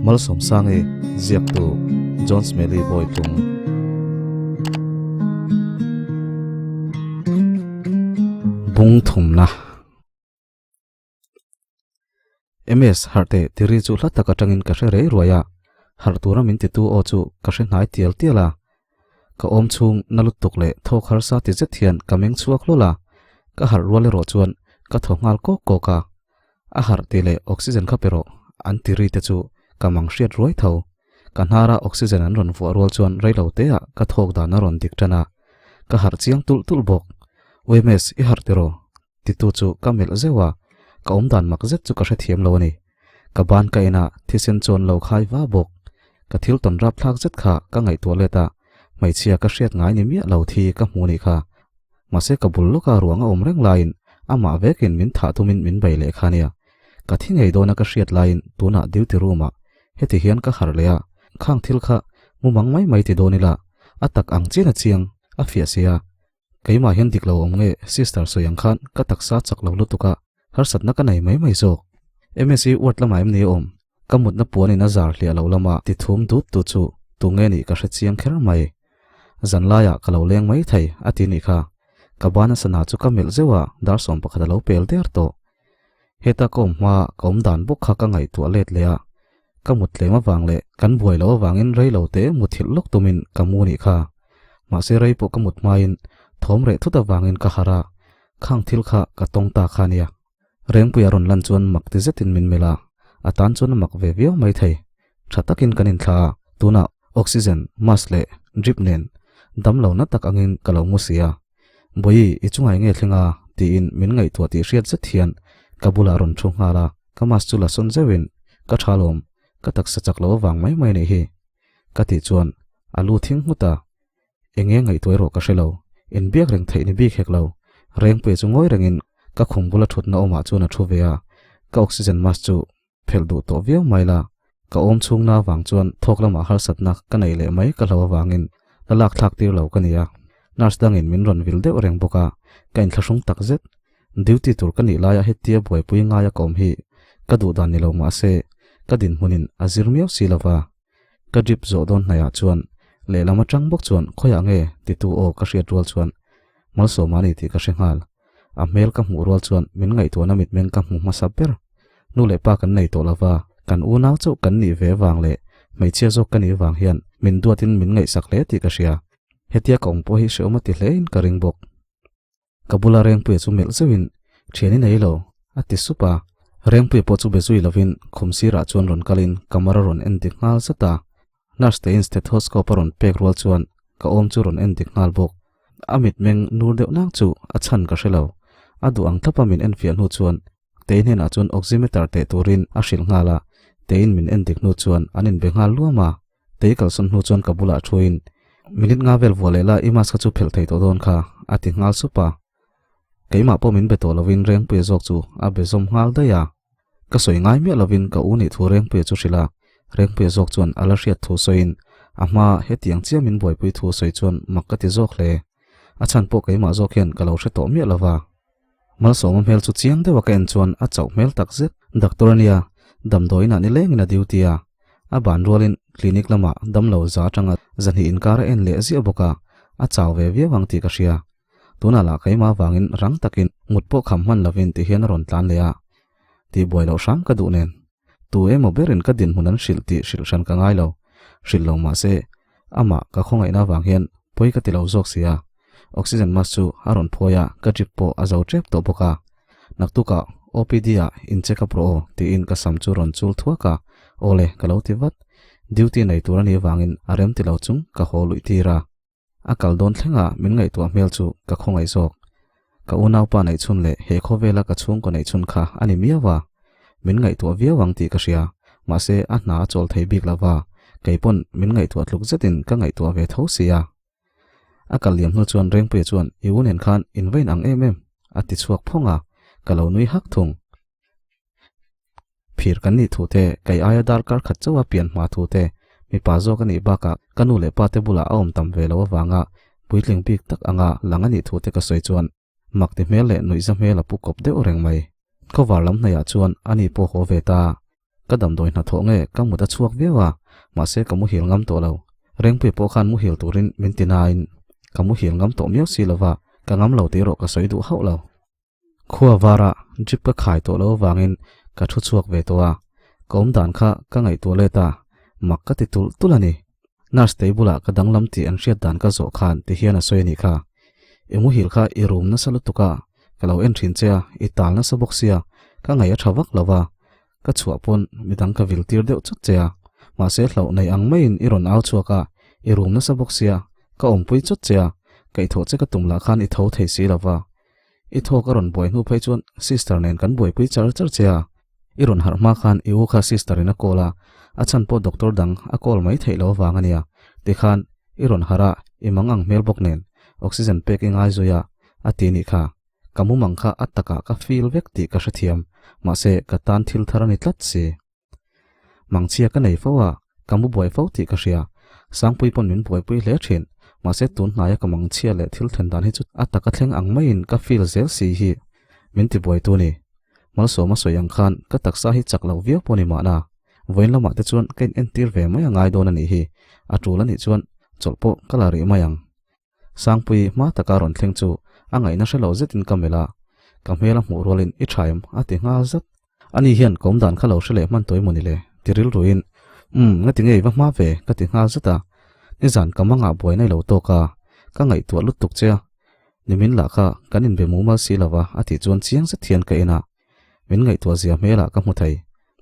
Malsawmsangi ziaktu John Smelly Bawitlung. Bung thumna. MS harh teh tiri chu hla tak atangin ka hre rei ruai a, harh tura min titu aw chu ka hre hnai tial tial a. Ka awm chhung na lutuk leh thawk harsa ti zet hian ka meng chhuak hlawl a, ka harh rual erawh chuan ka thaw nghal kawk kawk a. A harh tih leh oxygen kha pe rawh an ti ri te chu ka mang hriat ruai tho. Ka hnara oxygen an rawn vuah rual chuan reilo teah ka thawk dan a rawn dik tan a, ka harh chiang tulh tulh bawk. UMS i harh tiraw? Titu chu ka melh zeuh a, ka awmdan mak zet chu ka hrethiam lo a ni. Ka ban ka en a, thisen chuan lo khai va bawk. Ka thil tawn rap thlak zet kha ka ngaihtuah let a, hmeichhia ka hriat ngai ni miah lo thi ka hmu nih kha. Mahse ka bul lawka ruang a awm reng laiin amah vekin min thah tumin min bei leh kha nia. Ka thi ngei dawna ka hriat laiin tunah duty room-ah heti hian ka harh leh a, khang thil kha mumang mai mai ti dawn ila, a tak ang chian a chiang, a fiah sia. Keimah hian dik lo awm nge sister sawi ang khan ka taksa chak lo lutuk a, harsatna ka nei mai mai zawk. MSC ward lamah em ni a awm? Ka mutna puanin a zar hliah loh lama ti thum dut tu chu tu nge nih ka hre chiang kher mai. Zan laiah ka lo leng mai thei a ti nih kha. Ka bana sana chu ka melh zeuh a, dar 11 a lo pel der tawh. Heta ka awm hma ka awm dan bawk kha ka ngaihtuah let leh a, ka mut tlem avang leh kan buai loh avangin rei lo te muthilh lawk tumin ka mu nih kha. Mahse rei pawh ka mut hmain thawm reh thut avangin ka harh a, khang thil kha ka tawng ta kha nia. Rengpuia rawn lan chuan mak ti zetin min melh a, a tan chuan a mak ve viau mai thei. Tha takin kan inthla a, tunah oxygen, mask leh drip nen damlo na tak angin ka lo mu si a. Bawihi, i chungah enge thleng a? tiin min ngaihtuah tih hriat zet hian ka bulah rawn thu nghal a, ka mask chu la sawn zeuhin, Ka tha lawm, ka taksa chak lo avang mai mai anih hi. Ka tih chuan a lu thing nghut a, Enge ngaihtuah erawh ka hre lo, inbiak reng theih ni bik hek lo. Rengpuia chu ngawi rengin ka khum bula thutna awmah chuan a thu ve a, ka oxygen mask chu phelh duh tawh viau mai la, ka awm chhungna avang chuan thawk lamah harsatna ka neih leh mai ka hlo avangin la lak thlak tir lo ka ni a, nurse dangin min rawn vil deuh reng bawk a, ka inthlahrung tak zet. Duty tur ka nih laia hetia buaipui ngaia ka awm hi ka duh dan ni lo mah se ka dinhmunin a zir miau si lova. Ka drip zawh dawn hnaihah chuan lehlam atang bawk chuan khawiah nge titu aw ka hriat rual chuan Malsawma a ni tih ka hre nghal. A hmel ka hmuh rual chuan min ngaihtuahna mitmeng ka hmu hmasa ber. Nu leh pa kan nei tawh lova, kan unau chauh kan nih ve vang leh hmeichhia zawk ka nih vang hian min duatin min ngaihsak hle tih ka hria. Hetia ka awm pawh hi hrehawm a ti hlein ka ring bawk. Ka bula Rengpuia chu melh zeuhin, Thian i nei lo, a ti sup a. Rengpuia pawh chu be zui lovin khum sirah chuan rawn kalin camera rawn en dik nghal zat a. Nurse tein stethoscope a rawn pek rual chuan ka awm chu rawn en dik nghal bawk. A mitmeng nur deuh nang chu a chhan ka hre lo. A duh ang thlapa min enfiah hnu chuan Tei hnenah chuan oximeter teh turin a hrilh nghal a, Teiin min en dik hnu chuan an inbe nghal luam a. Tei kalsawn hnu chuan ka bulah thuin, Minute nga vel vuah leh la i mask kha chu phelh thei tawh dawn kha, a ti nghal sup a. Keimah pawh min be tawh lovin Rengpuia zawk chu a be zawm nghal daih a. Ka sawi ngai miah lovin ka u nih thu Rengpuia chu hrilh a, Rengpuia zawk chuan a la hriat thu sawiin a hma hetiang chiah min buaipui thu sawi chuan mak ka ti zawk hle. A chhan pawh keimah zawk hian ka lo hre tawh miah lova. Malsawma hmel chu chiang deuha ka en chuan a chauh hmel tak zet. Doctor a nia, damdawiinah nilengin a duty a, a ban rualin clinic lamah damlo za atanga zahnih inkar a en leh ziah bawk a, a chau ve viau ang tih ka hria. Tunah lah keimah avangin rang takin mut pawh kham hman lovin ti hian a rawn tlan leh a. Tih buai loh hram ka duh nen. Tu emaw berin ka dinhmun an hrilh tih hrilh hran ka ngai lo. Hrilh lo mahse, amah ka khawngaihna avang hian pawi ka ti lo zawk si a. Oxygen mask chu a rawn phawi a, ka drip pawh a zo tep tawh bawk a. Naktukah OPD ah in check up rawh aw tiin ka sam chu rawn chul thuak a, awle ka lo ti vat. Duty nei tur a nih avangin a rem ti lo chung ka haw luih tir a. A kal dawn thleng a min ngaihtuah hmel chu ka khawngaih zawk. Ka unaupa neih chhun leh he khawvela ka chhungkaw neih chhun kha a ni miau a. Min ngaihtuah viau ang tih ka hria, mahse a hna a chawl thei bik lova, kei pawn min ngaihtuah tluk zetin ka ngaihtuah ve tho si a. A kal liam hnu chuan Rengpuia chuan i u nen khan in va in ang em em a ti chhuak phawng a, ka lo nui hak thung. Phir kan nih thu te, kei aia darkar khat chauha pian hma thu te, mipa zawk a nih bakah ka nu leh pa te bulah a awm tam ve lo avanga puitling bik tak anga lang a nih thu te ka sawi chuan mak ti hmel leh nuihza hmel a pu kawp deuh reng mai. Khawvar lam hnaihah chuan ani pawh haw ve ta. Ka damdawi hnathawh nge ka mut a chhuak viau a, mahse ka muhil ngam tawh lo. Rengpui pawh khan muhil turin min ti nain ka muhil ngam tawh miau si lova, ka ngam lo tih erawh ka sawi duh hauh lo. Khua vara drip ka khai tawh lo avangin ka thu chhuak ve tawh a, ka awm dan kha ka ngaihtuah let a, mak ka ti tulh tulh a ni. Nurse tei bulah ka danglam tih an hriat dan ka zawh khan ti hian a sawi a nih kha. I muhil kha i rum nasa lutuk a, ka lo en thin che a, i tal nasa bawk sia, ka ngaih a tha vak lo va, ka chhuah pawn midang ka vil tir deuh chawt che a, mahse hlauh nei ang maiin i rawn au chhuak a, i rum nasa bawk sia, ka awmpui chawt che a, kaihthawh che ka tum lah khan i tho thei si lo va. I thawk a rawn buai hnu phei chuan sister nen kan buaipui char char che a, i rawn harh hma khan i u kha sister in a call a, a chhan pawh doctor dang a call mai theih lo avang a nia, tikhan i rawn harh a, i mang ang hmel bawk nen oxygen pek i ngai zui a, a ti nih kha. Ka mumang kha a takah ka feel vek tih ka hrethiam, mahse ka tan thil thar a ni tlat si. Mangchhia ka nei fo a, ka mu buai fo tih ka hria. Sangpui pawn min buaipui hle thin, mahse tun hnaia ka mangchhia leh thil thlen dan hi chu a taka thleng ang maiin ka feel zel si hi min ti buaitu ni. Malsawma sawi ang khan ka taksa hi chak lo viau pawh ni mahna, vawiin lamah te chuan ka in entir ve mai a ngai dawn a nih hi, a tul a nih chuan chawlh pawh ka la rih mai ang. Sangpui hma taka rawn thleng chu a ngaihna hre lo zetin ka melh a, ka hmel a hmuh rualin i tha em a ti nghal zat. Ani hian ka awmdan kha lo hre leh hman tawh emawni le ti rilruin umm ngati ngei va hma ve ka ti nghal zat a, nizan ka mangah buaina i lo tawk a, ka ngaihtuah lutuk che a, nimin lah kha kan inbe mumal si lova a tih chuan chiang zet hian ka en a, Min ngaihtuah zia hmelah ka hmu thei.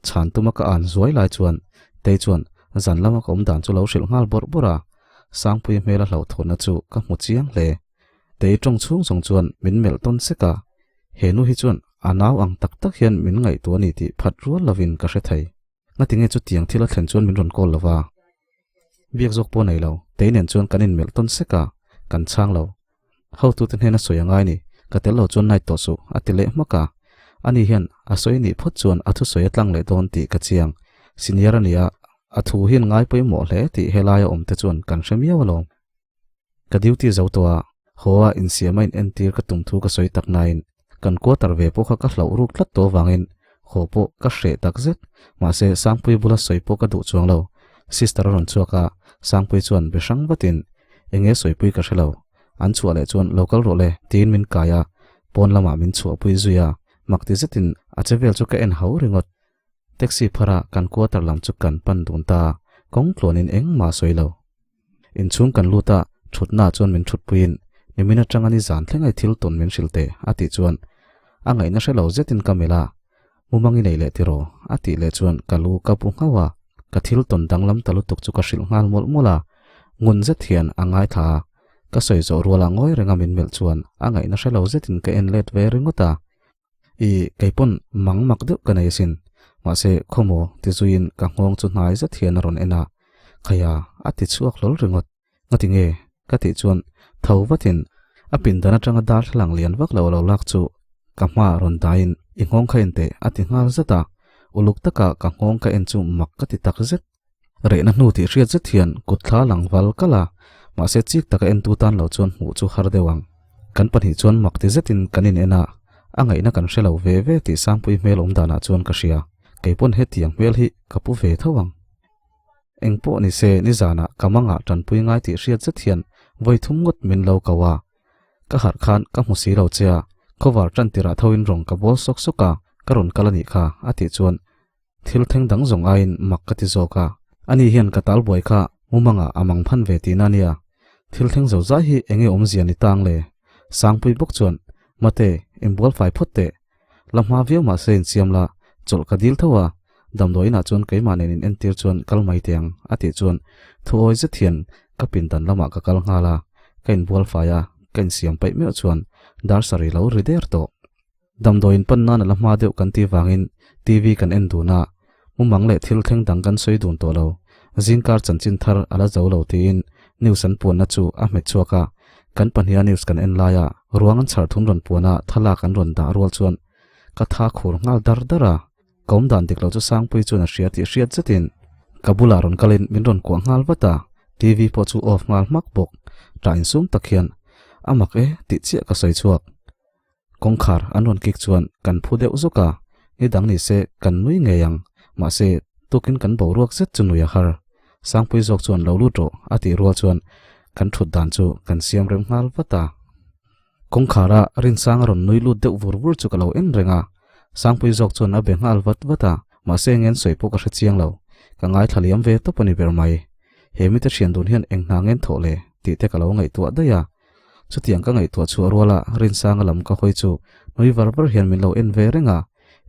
Chhan tuma ka an zuai lai chuan Tei chuan zan lama ka awm dan chu lo hrilh nghal bawrh bawrh a, Sangpuia hmela hlauhthawnna chu ka hmu chiang hle. Tei tawng chhung zawng chuan min melh tawn sek a, he nu hi chuan a nau ang tak tak hian min ngaihtuah a ni tih phat rual lovin ka hre thei. Ngatinge chutiang thil a thlen chuan min rawn call lova? Biak zawk pawh nei lo, Tei nen chuan kan inmelh tawn sek a, kan chhang lo. Hotute hnena sawi a ngai ni, ka tel lo chuan night tawh suh, a ti leh hmak a. Ani hian a sawi nih phawt chuan a thusawi a tlang leh dawn tih ka chiang. Senior a ni a, a thu hian ngai pawimawh hle tih helaia awmte chuan kan hre miau alawm. Ka duty zo tawh a, haw a insiam a in entir ka tum thu ka sawi tak nain kan quarter ve pawh kha ka hlauh ruk tlat tawh avangin haw pawh ka hreh tak zet. Mahse Sangpui bula sawi pawh ka duh chuang lo. Sister a rawn chhuak a, Sangpui chuan be hrang vatin eng nge sawipui ka hre lo. An chhuah leh chuan lo kal rawh le tiin min kai a, pawn lamah min chhuahpui zui a, mak ti zetin a che vel chu ka en hau ringawt. Taxi phara kan quarter lam chu kan pan dun ta a, kawng tluanin engmah a sawi lo. Inchhung kan lut a, thutnaah chuan min thutpuiin, Nimin atanga ni zan thleng ai thil tawn min hrilh teh, a tih chuan a ngaihna hre lo zetin ka melh a, Mumang i nei leh tiraw? a tih leh chuan ka lu ka bu nghauh a, ka thil tawn danglam ta lutuk chu ka hrilh nghal mawlh mawlh a, ngun zet hian a ngaithla a, ka sawi zawh ruala ngawi renga min melh chuan a ngaihna hre lo zetin ka en let ve ringawt a. I, kei pawn mang mak deuh ka nei asin. Mahse, khawmaw ti zuiin ka nghawng chu hnai zet hian a rawn en a, Khaia, a ti chhuak hlawl ringawt. Ngati nge? ka tih chuan tho vatin a pindan atanga darthlalang lian vak lo a lo lak chu ka hmaah rawn daiin i nghawng kha en teh a ti nghal zat a, uluk taka ka nghawng ka en chu mak ka ti tak zet. Rehna hnu tih hriat zet hian kut thla lang val kal a, mahse chik taka entu tan lo chuan hmuh chu har deuh ang. Kan pahnih chuan mak ti zetin kan in en a, a ngaihna kan hre lo ve ve tih Sangpui hmel awm danah chuan ka hria, kei pawn hetiang hmel hi ka pu ve tho ang. Eng pawh ni se nizanah ka mangah tanpui ngai tih hriat zet hian vawi thum ngawt min lo ko a, ka harh khan ka hmu si lo che a, khawvar tan tirah thoin rawng ka bawl sawk sawk a, ka rawn kal a nih kha a tih chuan Thil thleng dang zawng aiin mak ka ti zawk a, ani hian ka tal buai kha mumangah a mang phan ve tihna ania. Thil thleng zo zai hi enge awmzia ni tang le? Sangpui bawk chuan, Mate, inbual fai phawt teh. La hma viau mahse insiam la, chawlh ka dil tho a, damdawiinah chuan keimah nen in entir chuan kal mai teh ang, a tih chuan thuawi zet hian ka pindan lamah ka kal nghal a, ka inbual fai a, ka insiam paih meuh chuan dar sarih lo ri der tawh. Damdawiin pan nan a la hma deuh kan tih vangin TV kan en dun a, mumang leh thil thleng dang kan sawi dun tawh lo. Zingkar chanchin thar a la zo lo tiin news an puanna chu a hmet chhuak a, kan pahniha news kan en laia ruang an chhar thum rawn puan a thlalak an rawn dah rual chuan ka tha khur nghal dar dar a, ka awm dan dik lo chu Sangpui chuan a hria tih hriat zetin ka bulah rawn kalin min rawn kuah nghal vat a, TV pawh chu off nghal hmak bawk. Ṭah insum tak hian a mak e tih chiah ka sawi chhuak. Kawngkhar an rawn kik chuan kan phu deuh zawk a, ni dang ni se kan nui ngei ang. Mahse, tukin kan boruak zet chu nui a har. Sangpui zawk chuan lo lut rawh a tih rual chuan kan thut dan chu kan siam rem nghal vat a. Kawngkhara Rinsanga rawn nui lut deuh vur vur chu ka lo en reng a. Sangpui zawk chuan a be nghal vat vat a, mahse ngen sawi pawh ka hre chiang lo. Ka ngaithla liam ve tawp a ni ber mai. He mite thian dun hian eng hna ngen thawh le tih te ka lo ngaihtuah daih a. Chutiang ka ngaihtuah chhuah ruala Rinsanga lam ka hawi chu nui var var hian min lo en ve reng a,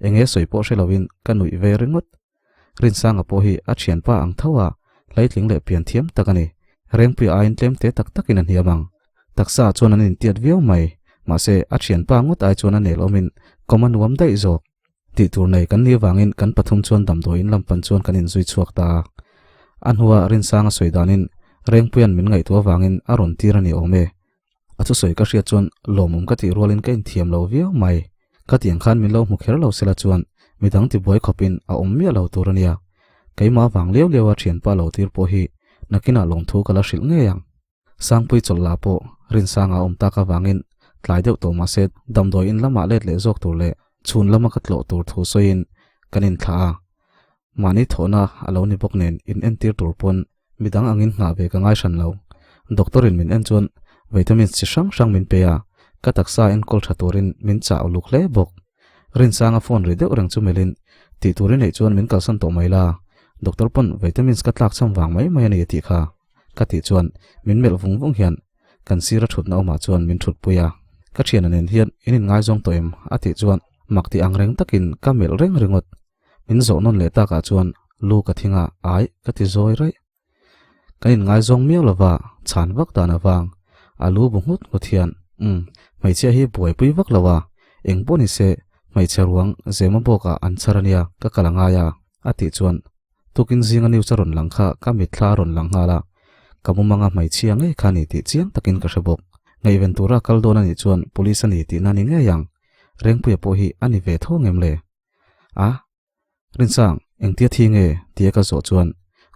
eng nge sawi pawh hre loin ka nuih ve ringawt. Rinsanga pawh hi a thianpa ang tho a, hleitling leh pian thiam tak a ni. Rengpuia aiin tlem te tak takin a hniam ang. Taksa ah chuan an intiat viau mai, mahse a thianpa ngawt ai chuan a nel awmin kawm a nuam daih zawk. Tih tur nei kan nih avangin kan pathum chuan damdawiin lam pan chuan kan inzui chhuak ta a. A hnua Rinsanga sawi danin Rengpuia'n min ngaihtuah avangin a rawn tir a ni awm e. A thusawi ka hriat chuan lawmawm ka tih rualin ka inthiam lo viau mai. Ka tiang khan min lo hmu kher lo sela chuan midang tibuai khawpin a awm miah lo tur a nia. Keimah vang liau liau a thianpa lo tir pawh hi nakinah lawmthu ka la hrilh ngei ang. Sangpui chawlh lah pawh Rinsanga awm tak avangin tlai deuh tawh mahse damdawi in lamah let leh zawk tur leh chhun lama ka tlawh tur thu sawiin kan inthlah a. Mahni thawhna a lo ni bawk nen in entir tur pawn midang angin nghah ve ka ngai hran lo. Doctor in min en chuan vitamins chi hrang hrang min pe a, ka taksa enkawl tha turin min chah uluk hle bawk. Rinsanga phone ri deuh reng chu melhin tih tur i neih chuan min kalsan tawh mai la, doctor pawn vitamins ka tlak cham vang mai mai a ni a tih kha. Ka tih chuan min melh vung vung hian kan sira thutna awmah chuan min thutpui a, ka thiana nen hian in inngaizawng tawh em? a tih chuan mak tih ang reng takin ka melh reng ringawt. Min zawh nawn leh takah chuan lu ka thing a, ai ka ti zawi raih. Kan inngaizawng miau lova chhan vak dan avang a lu bu nghut nghut hian umm hmeichhia hi buaipui vak lo a, eng pawh ni se hmeichhe ruang zema bawkah an chhar ania ka kal a ngai a a tih chuan Tukin zinga news a rawn lang kha ka mitthla a rawn lang nghal a, ka mumanga hmeichhia ngei kha ni tih chiang takin ka hre bawk. Ngaihven tura kal dawn a nih chuan police a ni tihna ni ngei ang. Rengpuia pawh hi a ni ve tho ngem le? A, Rinsang, engtia thi nge? tia ka zawh chuan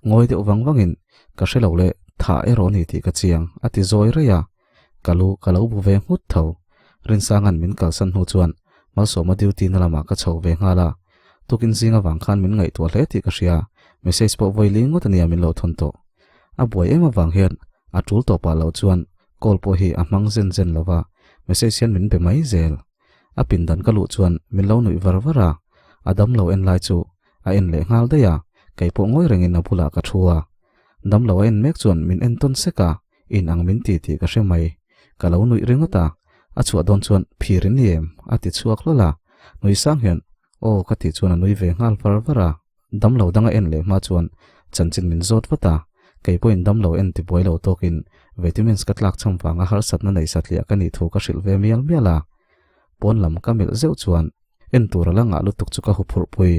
ngawi deuh vang vangin ka hre lo le, thah erawh a ni tih ka chiang a ti zawi raih a, ka lu ka lo bu ve nghut tho. Rinsanga'n min kalsan hnu chuan Malsawma duty na lamah ka chho ve nghal a, tukin zing avang khan min ngaihtuah hle tih ka hria, message pawh vawi li ngawt ania min lo thawn tawh. A buai em avang hian a tul tawpah loh chuan call pawh hi a hmang zen zen lova, message hian min be mai zel. A pindan ka luh chuan min lo nuih var var a, a damlo en lai chu a en leh nghal daih a, kei pawh ngawi rengin a bulah ka thu a. Damlo a en mek chuan min en tawn sek a, in ang min ti tih ka hre mai. Ka lo nuih ringawt a, a chhuah dawn chuan phir in ni em? a ti chhuak hlawl a, nui sang hian aw ka tih chuan a nui ve nghal var var a, damlo dang a en leh hma chuan chanchin min zawt vat a, kei pawhin damlo en ti buai lo tawkin vitamins ka tlak cham vanga harsatna nei satliah ka nih thu ka hrilh ve mial mial a, pawn lam ka melh zeuh chuan en tur a la ngah lutuk chu ka huphurh pui.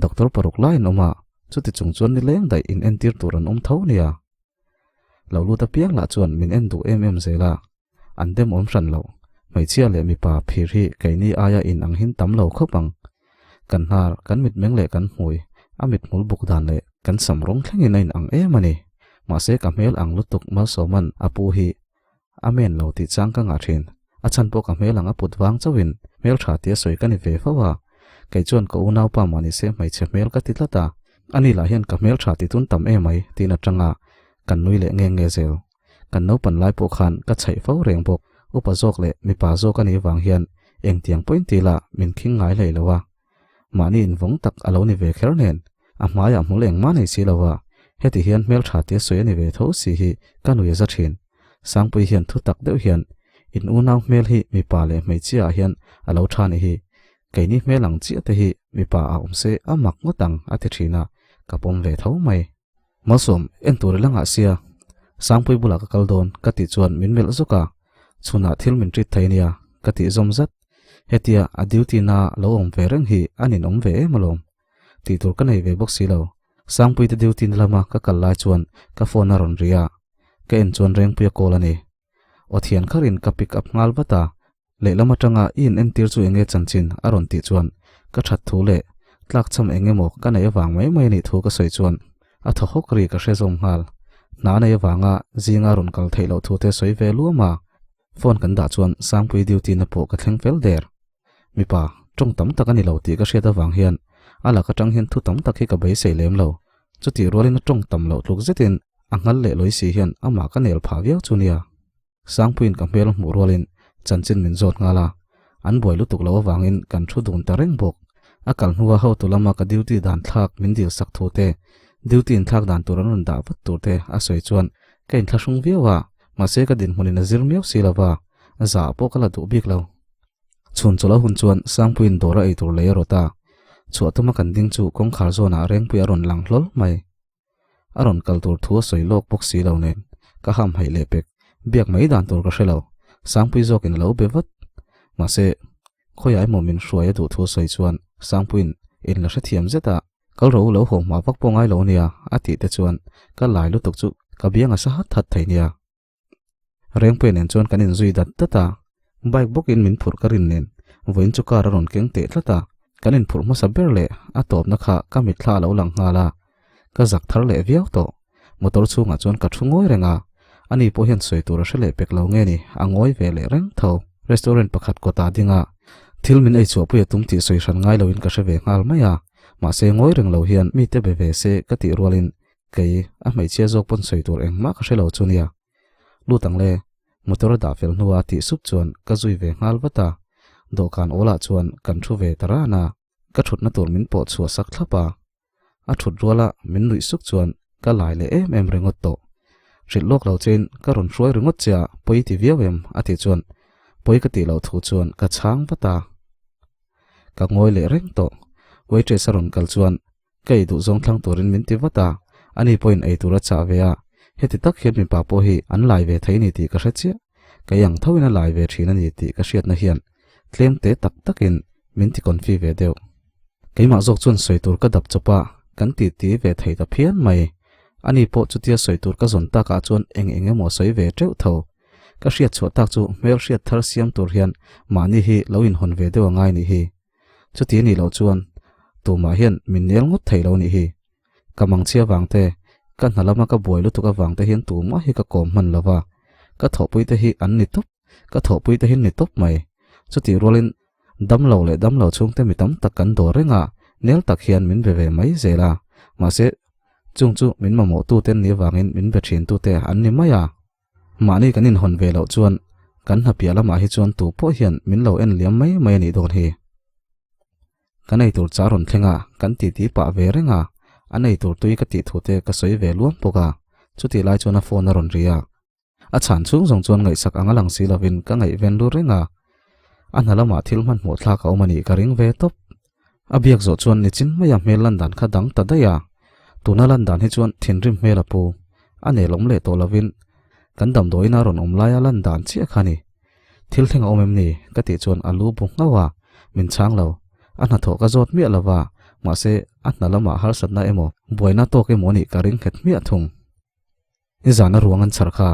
Doctor paruk laiin awm a, chuti chung chuan nileng daih in entir tur an awm tho nia. Lo lut apiang lah chuan min en duh em em zel a, an demawm hran lo. Hmeichhia leh mipa phir hi keini aia in ang hin tam lo khawp ang. Kan hnar, kan mitmeng leh kan hmui, a mithmul buk dan leh kan sam rawng thlengin a in ang em a ni. Mahse ka hmel ang lutuk Malsawma'n a pu hi a men lo tih chang ka ngah thin. A chhan pawh ka hmel ang a put vang chauhin hmeltha tia sawi ka ni ve fo a. Kei chuan ka unaupa mah nise hmeichhe hmel ka ti tlat a, ani lah hian ka hmeltha ti tun tam emai tiin a tang a, kan nui leh nge nge zel. Kan naupan lai pawh khan ka chhaih fo reng bawk, upa zawk leh mipa zawk a nih vang hian engtiang pawhin ti lah min khing ngai hlei lo a. Mahni invawng tak a lo ni ve kher nen, a hmaiah hmul engmah nei si lo a, heti hian hmeltha tia sawi a ni ve tho si hi ka nui a za thin. Sangpui hian thu tak deuh hian, In unau hmel hi mipa leh hmeichhia ah hian a lo tha ni hi, keini hmel ang chiah te hi mipa ah awm se a mak ngawt ang a ti thin a, ka pawm ve tho mai. Malsawm, en tur i la ngah sia, Sangpui bulah ka kal dawn ka tih chuan min melh zawk a, chhunah thil min treat thei ania ka tih zawm zat. Hetia a duty na lo awm ve reng hi a ninawm ve em alawm. Tih tur ka nei ve bawk si lo. Sangpui te duty na lama ka kal lai chuan ka phone a rawn ri a, ka en chuan Rengpuia call a ni. Aw thian kharin ka pick up nghal vat a, lehlam atanga i in entir chu enge chanchin a rawn tih chuan ka that thu leh tlak cham eng emaw ka neih avang mai mai a nih thu ka sawi chuan a thaw hawk ri ka hre zawm nghal. Hna nei avanga zinga rawn kal theih loh thu te sawi ve luam a, phone kan dah chuan Sangpui duty na pawh ka thleng fel der. Mipa, tawng tam tak a ni lo tih ka hriat avang hian A lak atang hian thu tam tak hi ka beisei lem lo. Chutih rualin a tawng tam loh tluk zetin a nghal leh lawi si hian amah ka nel phah viau chu nia. Sangpuiin ka hmel hmuh rualin chanchin min zawt nghal a, an buai lutuk loh avangin kan thu dun ta reng bawk. A kal hnua hotu lama ka duty dan thlak min dil sak thu te, duty inthlak dan tur an rawn dah vat tur te a sawi chuan ka inthlahrung viau a, mahse ka dinhmunin a zir miau si lova, zah pawh ka la duh bik lo. Chhun chawlh a hun chuan Sangpuiin dawr a eitur lei a rawt a, chhuah tuma kan ding chu kawngkhar zawnah Rengpui a rawn lang hlawl mai. A rawn kal tur thu a sawi lawk bawk si lo nen, ka ham haih leh pek, biak mai dan tur ka hre lo, Sangpui zawkin a lo be vat. Mahse, khawiah emaw min hruai a duh thu a sawi chuan Sangpuiin in la hrethiam zet a, kal ro lo haw hma vak pawh ngai lo nia a tih te chuan ka lai lutuk chu ka biang a sa hat hat thei nia. Rengpuia nen chuan kan inzui dat dat a, bike bawkin min phurh ka rin nen vawiin chu car a rawn keng teh tlat a, kan inphurh hmasa ber leh a tawpna kha ka mitthla a lo lang nghal a, ka zak thar leh viau tawh. Motor chhungah chuan ka thu ngawi reng a, ani pawh hian sawi tur a hre leh pek lo nge ni, a ngawi ve leh reng tho. Restaurant pakhat kawtah ding a, thil min ei chhuahpui a tum tih sawi hran ngai loin ka hre ve nghal mai a, mahse ngawi reng lo hian mite be ve se ka tih rualin Kei, a hmeichhia zawk pawn sawi tur engmah ka hre lo chu nia. Lut ang le, motor a dah fel hnua tih sup chuan ka zui ve nghal vat a. Dawhkan awlah chuan kan thu ve ta ran a, ka thutna tur min pawh chhuah sak thlap a. A thut ruala min nuih suk chuan ka lai leh em em ringawt tawh. Hrilh lawk lo chein ka rawn hruai ringawt che a, pawi ti viau em? a tih chuan pawi ka tih loh thu chuan ka chhang vat a. Ka ngawi leh reng tawh. Waitress a rawn kal chuan Ka ei duh zawng thlang turin min ti vat a, ani pawhin ei tur a chah ve a, heti tak hian mipa pawh hi an lai ve thei ni tih ka hre chiah. Kei ang thoin a lai ve thin a ni tih ka hriatna hian tlem te tak takin min ti confi ve deuh. Keimah zawk chuan sawi tur ka dap chawp a, kan ti ti ve thei ta phian mai. Ani pawh chutia sawi tur ka zawn takah chuan eng eng emaw sawi ve teuh tho. Ka hriat chhuah tak chu hmel hriat thar siam tur hian mahni hi lo inhawn ve deuh a ngai nih hi. Chuti a nih loh chuan tumah hian min nel ngawt thei lo nih hi. Ka mangchhia vang te, ka hna lama ka buai lutuk avang te hian tumah hi ka kawm hman lo va, ka thawhpui te hi an ni tawp, ka thawhpui te hi ni tawp mai. Chutih rualin damlo leh damlo chhungte mi tam tak kan dawr reng a, nel tak hian min be ve mai zel a, mahse chung chu min mamawh tute an nih avangin min be thin tute an ni mai a. Mahni kan inhawn ve loh chuan kan hna piah lamah hi chuan tu pawh hian min lo en liam mai mai a nih dawn hi. Kan eitur cha rawn thleng a, kan titi pah ve reng a, an eitur tui ka tih thu te ka sawi ve luam bawk a, chutih lai chuan a phone a rawn ri a. A chhan chhung zawng chuan ngaihsak ang a lang si lovin ka ngaihven lu reng a, a hna lamah thil hmanhmawh thlak a awm a nih ka ring ve tawp. A biak zawh chuan nichin maia hmel lan dan kha dang ta daih a, tuna lan dan hi chuan thinrim hmel a pu, a nelawm leh tawh lovin kan damdawiin a rawn awm laia lan dan chiah kha a ni. Thil thleng a awm em ni? ka tih chuan a lu bu nghauh a, min chhang lo. A hnathawh ka zawt miah lova, mahse a hna lamah harsatna emaw buaina tawk emaw nih ka ring nghet hmiah thung. Nizan a ruang an chhar kha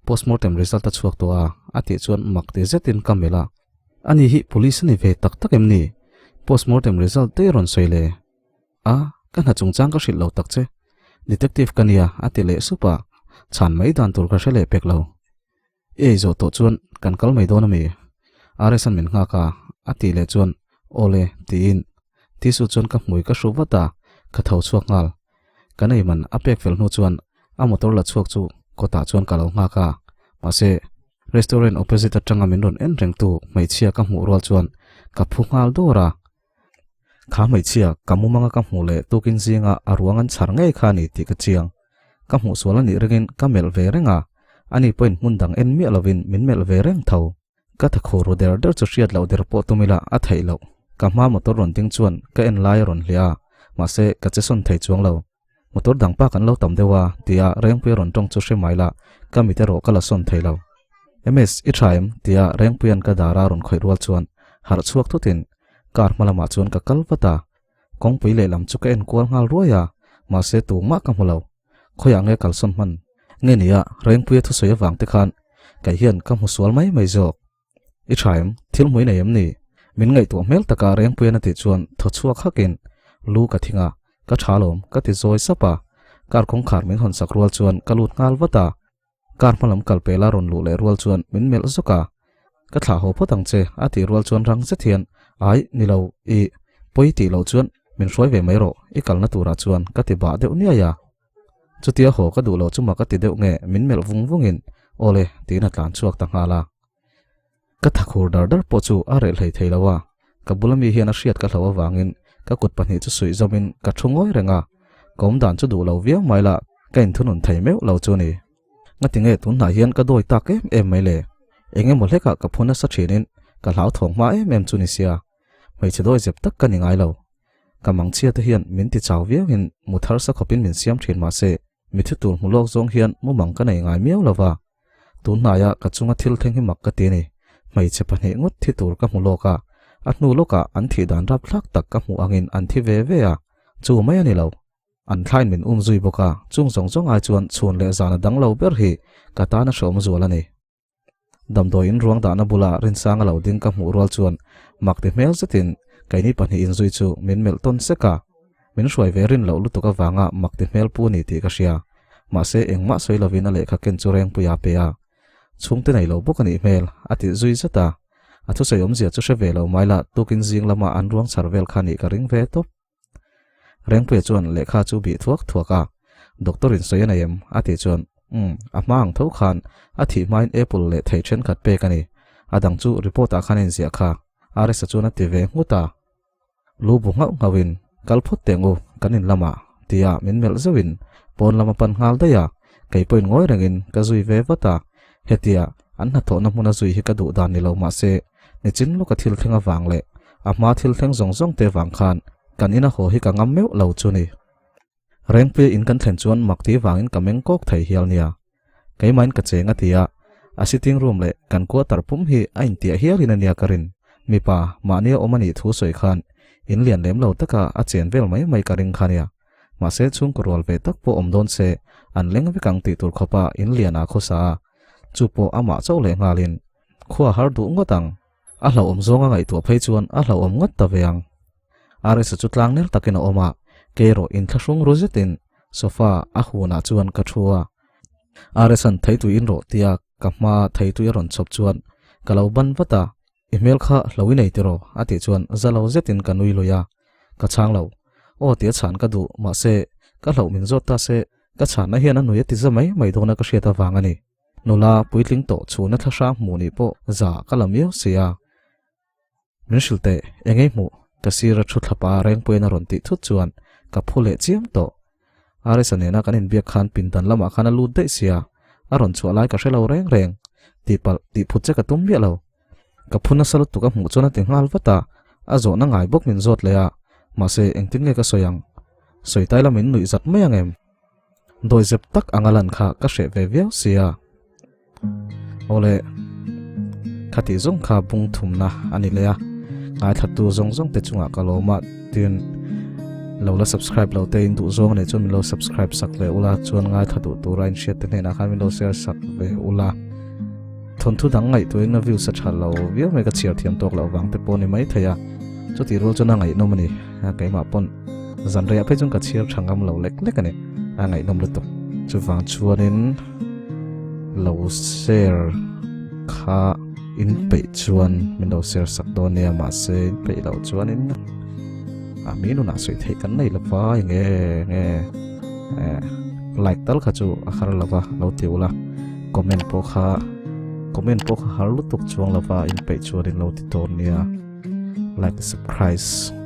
postmortem result a chhuak tawh a, a tih chuan mak ti zetin ka melh a. Ani hi police a ni ve tak tak em ni? Postmortem result te rawn sawi le. A, ka hna chungchang ka hrilh lo tak che. Detective ka nia, a ti leh sup a, chhan mai dan tur ka hre leh pek lo. I ei zawh tawh chuan kan kal mai dawn a mi? RS-a'n min nghak a, a tih leh chuan Awle tiin tissue chuan ka hmui ka hru vat a, ka tho chhuak nghal. Kan ei man a pek fel hnu chuan a motor la chhuak chu kawtah chuan ka lo nghak a, mahse restaurant opposite atanga min rawn en rengtu hmeichhia ka hmuh rual chuan ka phu nghal dawr a. Kha hmeichhia ka mumanga ka hmuh leh tukin zinga a ruang an chhar ngei kha a ni tih ka chiang. Ka hmuh sual a nih ringin ka melh ve reng a, ani pawhin hmun dang en miah lovin min melh ve reng tho. Ka thakhur ru der der chu hriat loh der pawh tum ila a theih loh. Ka hma motor rawn ding chuan ka en lai a rawn hliah a, mahse ka che sawn thei chuang lo. Motor dang pa kan lo tam deuh a, tia Rengpuia rawn tawng chu hre mai la, ka mit erawh ka la sawn thei lo. MS, i tha em? tia Rengpuia'n ka dara rawn khawih rual chuan harh chhuak thutin car hma lamah chuan ka kal vat a. Kawngpui lehlam chu ka en kual nghal ruai a, mahse tumah ka hmu lo. Khawiah nge kalsawn hman? Nge nia, Rengpuia thusawi avang te khan kei hian ka hmu sual mai mai zawk. I tha em? Thil hmui nei em ni? Min ngaihtuah hmel taka Rengpuian a tih chuan thaw chhuak hakin lu ka thing a, ka tha lawm ka ti zawi sap a. Car kawngkhar min hawn sak rual chuan ka lut nghal vat a. Car hmalam kal pela rawn luh leh rual chuan min melh zawk a, Ka thlah haw phawt ang che a tih rual chuan rang zet hian, Ai, ni lo, i pawi tih loh chuan Min hruai ve mai rawh, i kalna turah chuan ka ti bah deuh niai a. Chutia haw ka duh loh chu mak a ti deuh nge min melh vung vungin Aw le tiin a tlan chhuak ta nghal a. Ka thakhur dar dar pawh chu a reh hlei thei lo a, ka bula mi hian a hriat ka hloh avangin ka kut pahnih chu suih zawmin ka thu ngawi reng a, ka awm dan chu duh lo viau mai lah ka inthunun thei meuh lo chu a ni. Ngatinge tun hnah hian ka dawi tak em em mai le? Eng emaw hlekah ka phu nasa thinin ka hlauthawng hma em em chu ni sia, hmeichhe dawi zep tak ka ni ngai lo. Ka mangchhia te hian min ti chau viauin mu thar sa khawpin min siam thin mahse mi thi tur hmu lawk zawng hian mumang ka nei ngai miau lo va. Tun hnaia ka chunga thil thleng hi mak ka ti a ni. Hmeichhe pahnih ngawt thi tur ka hmu lawk a, a hnu lawkah an thih dan rapthlak tak ka hmuh angin an thi ve ve a, chu mai a ni lo. An thlain min um zui bawk a, chung zawng zawng ai chuan chhun leh zana dang lo ber hi ka tana hreawm zual a ni. Damdawi in ruang dahna bula Rinsanga lo ding ka hmuh rual chuan mak ti hmel zetin keini pahnih inzui chu min melh tawn sek a. Min hruai ve rin loh lutuk avanga mak ti hmel pu ni tih ka hria. Mahse engmah sawi lovin a lehkha ken chu Rengpuia a pe a. Chhungte nei lo bawk a nih hmel, a ti zui zet a. A thusawi awmzia chu hre ve lo mai lah tukin zing lama an ruang chhar vel kha nih ka ring ve tawp. Rengpuia chuan lehkha chu bih thuak thuak a, Doctor in sawi a nei em? a tih chuan, Umm, a hma ang tho khan a thih hmain apple leh thei thenkhat pek a ni. A dang chu report ah khan a inziah kha, RS-a chuan a ti ve nghut a. Lu bu nghauh nghauhin, Kal phawt teh ngu, kan in lamah, tia min melh zeuhin pawn lam a pan nghal daih a, kei pawhin ngawi rengin ka zui ve vat a. Hetia an hnathawhna hmuna zui hi ka duh dan ni lo mahse, Nichin lawka thil thleng avang leh a hma thil thleng zawng zawng te vang khan kan ina haw hi ka ngam meuh lo chu ni. Rengpuia in kan thlen chuan mak ti vangin ka meng kawk thei hial nia. Keimahin ka cheng a ti a, a sitting room leh kan quarter pum hi a intiah hialin a nia ka rin. Mipa, mahnia awm a nih thu sawi khan in lian lem lo taka a chen vel mai mai ka ring kha nia. Mahse chhungkaw rual ve tak pawh awm dawn se an leng vek ang tih tur khawpa in lian a khawsa a, chu pawh amah chauh leh nghalin Khua har duh ngawt ang. A hlauhawm zawnga ngaihtuah phei chuan a hlauhawm ngawt ta ve ang. RS-a chu tlang nel takin a awm a, kei erawh inthlahrung ru zetin sofa a hunah chuan ka thu a. RS-a'n theitui in rawh tia ka hma theitui a rawn chhawp chuan ka lo ban vat a, I hmel kha hlo i nei tiraw? a tih chuan za lo zetin ka nui lui a. Ka chhang lo. Aw tia chhan ka duh, mahse ka hlauh min zawt ta se ka chhanna hian a nui a ti za mai mai dawna ka hriat avang a ni. Nula puitling tawh chhuna thla hrang hmuh nih pawh za ka la miau si a. Min hrilh teh, eng ei hmuh? Ka sira thu thlapa Rengpuiin a rawn tih thut chuan ka phu leh chiam tawh. Arisa nena kan inbiak khan pindan lamah khan a lut daih sia, a rawn chhuah lai ka hre lo reng reng. Tihpalh tih phut che ka tum miah lo. Ka phu nasa lutuk a hmuh chuan a ti nghal vat a, a zawhna ngai bawk min zawt leh a, mahse engtin nge ka sawi ang? Sawi tai lamin nuih zat mai ang em? Dawi zep tak anga lan kha ka hreh ve viau sia. Awle, khati zawng kha bung thumna a ni leh a, ngaithla tu zawng zawng te chungah ka lawm a, tin lo la subscribe lo te in duh zawng a nih chuan min lo subscribe sak ve ula, chuan ngaithla duh tura in hriat te hnenah khan min lo share sak ve ula. Thawnthu dang ngaihtuahin a views a tha lo viau mai ka chhiar thiam tawk loh vang te pawh a ni maithei a, chutih rual chuan a ngaihnawm a ni, keimah pawn. Zan reiah phei chuan ka chhiar tha ngam lo lek lek a ni, a ngaihnawm lutuk. Chuvang chuanin lo share kha in peih chuan min lo share sak dawn nia mahse in peih loh chuanin a mi nunah sawi theih kan nei lova enge nge eh like tal kha chu a har lova lo ti ula comment pawh kha comment pawh kha har lutuk chuang lova in peih chuan in lo ti dawn nia like subscribe.